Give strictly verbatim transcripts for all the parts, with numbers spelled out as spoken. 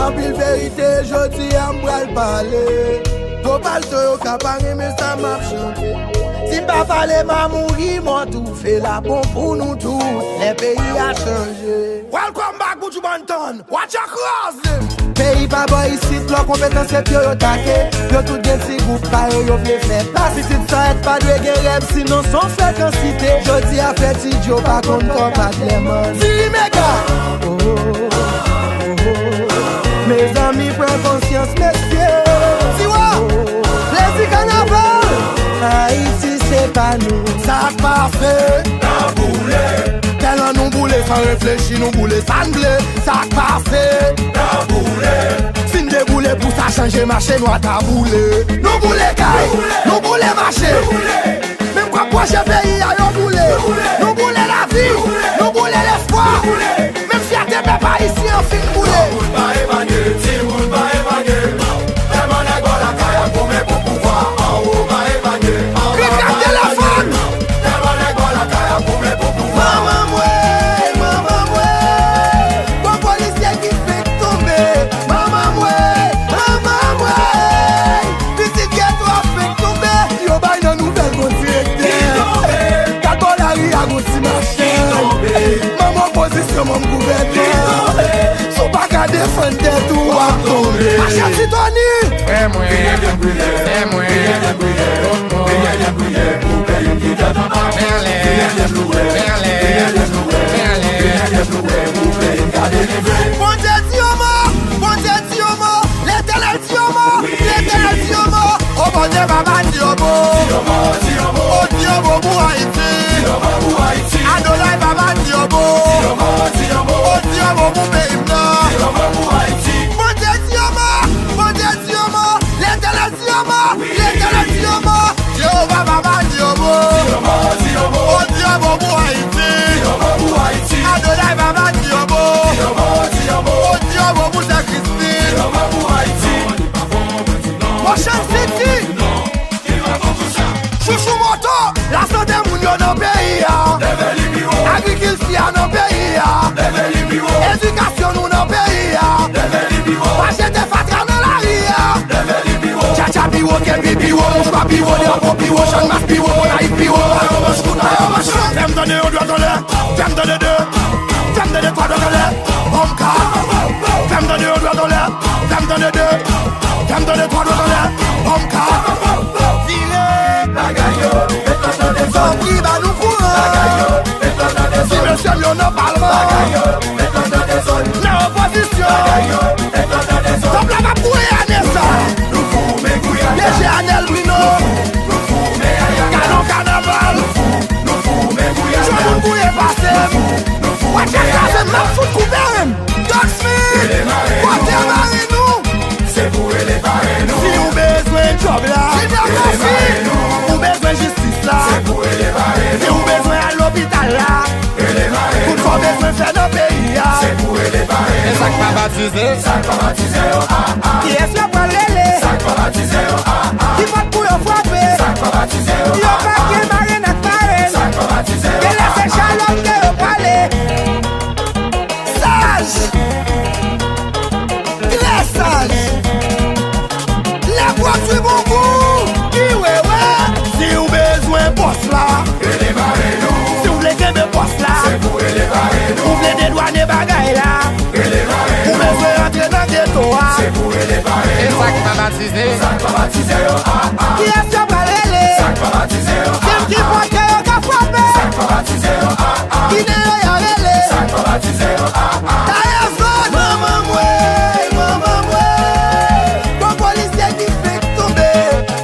Anpil verite, jodi a m pral pale. Gwo palto yo ka pa renmen sa m ap chante. Si m pa pale, m a mouri, mò toufe la bon pou nou tout. Lè peyi a chanje. Welcome back, Buju Banton. Watch your cross, them. Peyi pa bò isit, lò konpetans se pyo yo take. Yo tout gen ti gwoup pa yo, yo vle fè plas. Pitit sa et pa dwe gen rèv, sinon son frekansite. Jodi a frè Ti Djo pa konn kòb ak lèman. Diri mega. Oh, oh, oh, oh. Mezanmi, pran konsyans, mesye. Tiwa, plezi kanaval. Ayiti, se pa nou. Sa k pase? N ap boule. Tèlman nou boule san reflechi, nou boule sa n vle. Sa k pase? N ap boule. Si n te boule pou sa chanje, mache nwa ta boule. Nou boule kay, nou boule mache. Menm kòb pwojè peyi a yo boule. Nou boule lavi, nou boule lespwa. Menm fyète pèp ayisyen an fin boule. Moun pa epanye, timoun pa epanye. Tèlman nèg bò lakay ap goumen pou pouvwa. Anwo pa epanye, anba pa epanye. Tèlman nèg bò lakay ap goumen pou pouvwa. Manman mwen, manman mwen. Bon polisye ki fenk tonbe. Manman mwen, manman mwen. Pitit geto ap fenk tonbe. Yo bay nan nouvèl gon direktè. Gad bò lari a gon ti machann. Manm opozisyon, manm gouvènman. Si w pa ka defann tèt ou, w ap tonbe. Machann Ti Tony. Frè mwen, sè mwen, Bèlè, Bèlè, Bèlè. Bondye di yon mo, Bondye di yon mo, Letènèl di yon mo, Letènèl di yon mo. O Bondye, papa, di yon mo. O di yon mo pou Ayiti. Adonay, papa, di yon mo. O di yon mo pou peyi m nan. Bondye di yon mo, Bondye di yon mo, Letènèl di yon mo, Letènèl di yon mo. Jewova, papa, di yon mo. O di yon mo pou Ayiti. Adonay, papa, di yon mo. O di yon mo pou Sè Kristin. Motion City. Chouchou moto, lasante moun yo nan peyi a. Agrikilti a nan peyi a. Edikasyon nou nan peyi a. Pa jete fatra nan lari a. Tchatcha pi wo, kenpi pi wo, mouchwa pi wo, drapo pi wo, channmas pi wo, Gonayiv pi wo, mayo manch kout, mayo manch kout. Fè m tande yon dwèt anlè, fè m tande de, fè m tande twa dwèt anlè, bòm ka. Fè m tande yon dwèt anlè, fè m tande de, fè m tande twa dwèt anlè, bòm ka. Vire. Bagay yo, met lan nan dezòd. Tanpri, ba nou kouran. Bagay yo, met lan nan dezòd. Ti mesye m yo nan palman. Bagay yo, met lan nan dezòd. Nan opozisyon. Bagay yo, met lan nan dezòd. Tanp la p ap gouye ane sa. Nou foumen gouyada. D J Anel Bruno. Nou foumen ayaka. Gadon kanaval. Nou fou, nou foumen gouyada. Jan moun gouye pase m. Nou fou, nou fou. Watch out, sa se m ap fout koupe m. Doc Smith, pote mare nou. Se pou rele pare nou. Si ou bezwen djòb la, Junior Kofi, ou bezwen jistis la, se pou rele pare nou. Si ou bezwen al lopital la, rele pare nou. Tout sa w bezwen fè nan peyi a, se pou rele pare nou. E sa k pa batize? Sa k pa batize yo, a, a. Kiyès yo pral rele? Sa k pa batize yo, a, a. Ki pòt pou yo frape? Sa k pa batize yo, a, a. Yo pa gen marenn ak marenn. Sa k pa batize yo, a, a. Genlè se Shalom ke yo prale. Saj! Trè saj! Lè pwodui bon gou, ki wewe, si w bezwen pòs la, rele pare nou. Si w vle kenbe pòs la, se pou rele pare nou. Ou vle dedwane bagay la, rele pare nou. Ou bezwen rantre nan geto a, se pou rele pare nou. E sa k pa batize? Sa k pa batize yo, a, a. Kiyès yo pral rele? Sa k pa batize yo, a, a. Di m ki pòt ke yo ka frape? Sa k pa batize yo, a, a. Ki nan yo y a rele? Sa k pa batize yo, a, a. Dayè zòn. Manman mwen, manman mwen. Bon polisye ki fenk tonbe.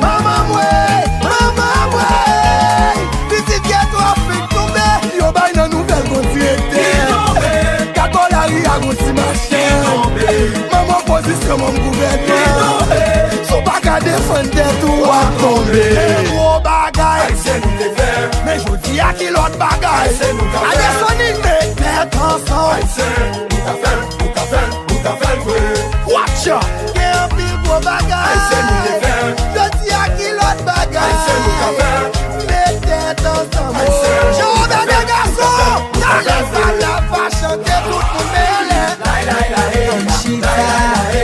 Manman mwen, manman mwen. Pitit geto a fenk tonbe. Yo bay nan nouvèl gon direktè. Li tonbe. Gad bò lari a gon ti machann. Li tonbe. Manm opozisyon, manm gouvènman. Li tonbe. Si w pa ka defann tèt ou, w ap tonbe. Gwo bagay. Ayisyen nou te fè. Men jodi a ki lòt bagay. Ayisyen nou ka fè. Adesoni met tèt ansanm. Ayisyen nou ka fè l, nou ka fè l, nou ka fè l vre. Watch out! Gen anpil gwo bagay. Ayisyen nou te fè. Jodi a ki lòt bagay. Ayisyen nou ka fè. Met tèt ansanm. Ayisyen nou ka fè. Jan Wobè de gason. Talè sa la pa chante, tout moun mele. Lay, lay, lay. Ann chita.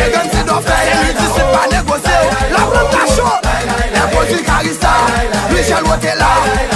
Grann Sidon fè, se midi, se pa negosye. Laplann la cho. Lè pwodui Karisa, Michel Wotela.